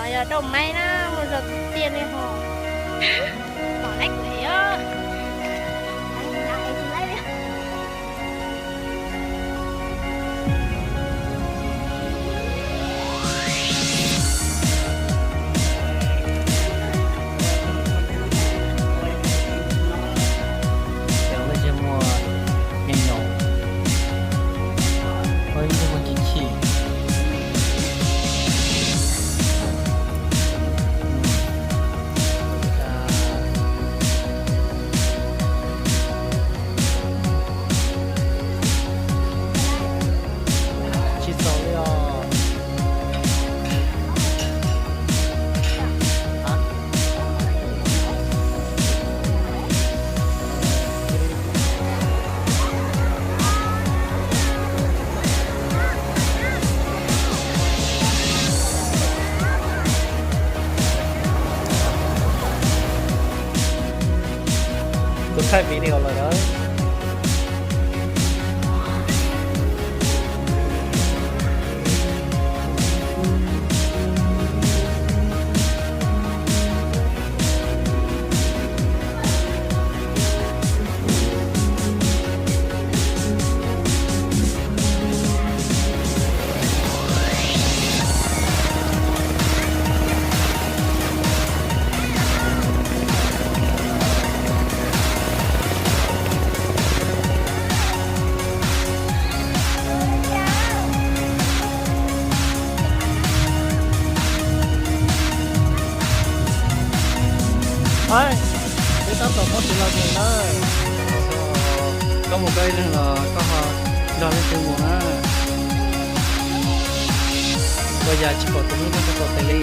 Yog rau maiv na, mus zog tiag li ho. Tom lab kuv os. Cov lawv ntsej muag nyoos nyoos, lawv ntsej muag chim chim. Tsis txaus li os. Tus thaij video lawm na. Peb tab tom muab txiv los mus na. Koj mus koj ib leeg los koj ho nrog leej twg mus na? Ua yam tsis pom tus hlub no tsis pom tes li.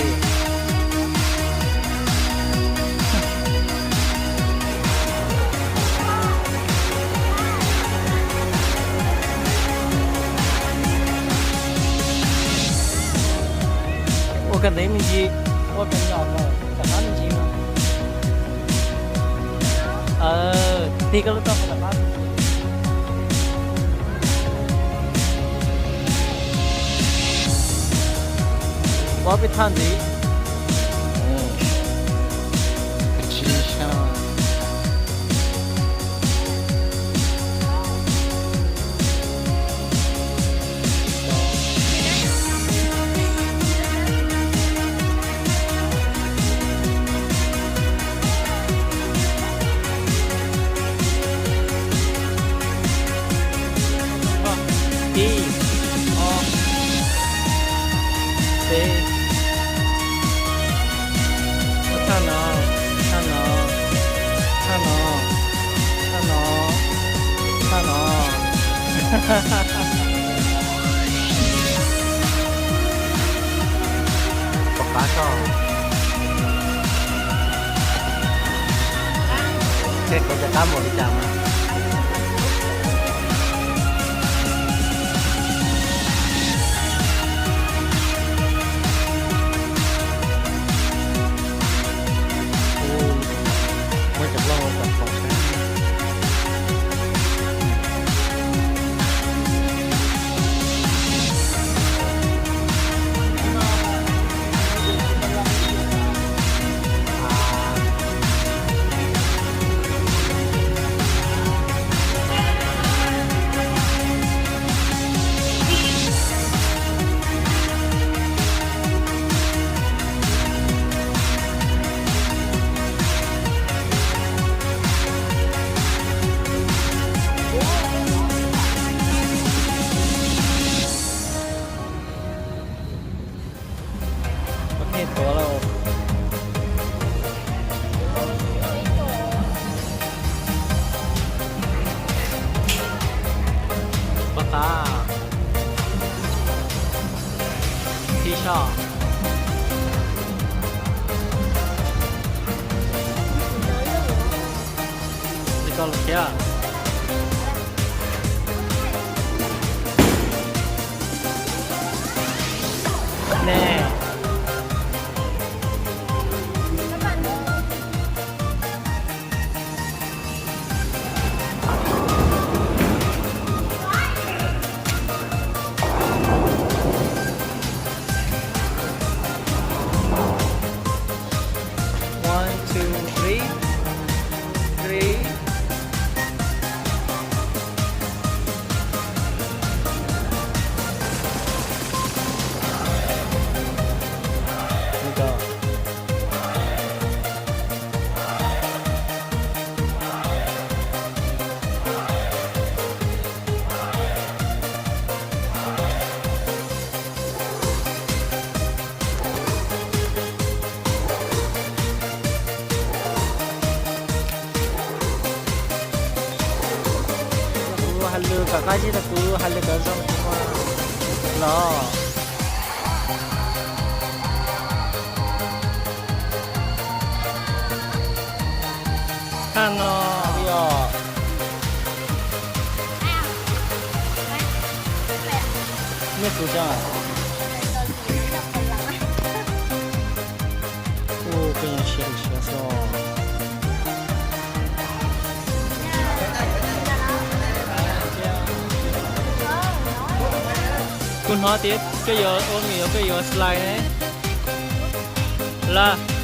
Ua koj ntev me ntsis, ua koj nyom kom koj qab me ntsis no. Tig koj lub taub hau rov qab. Ua peb thaj ntxiv. Ib, ob, peb. Thaj no, thaj no, thaj no, thaj no, thaj no. Pom qab tso. Seb kuv rov qab mus li cas mas. Muab cov loj kom pom seb. Pov thej tuav lauj. Pov qav. Thib soj. Li koj los thiab. Ne. Qab zib tag kuv hais lus cov zoo los. Thaj no os. Nej kuv cov. Ua koj nyob siab siab xwb. Kuv hnov tias koj yuav ua mi, koj yuav slide ne. Laj.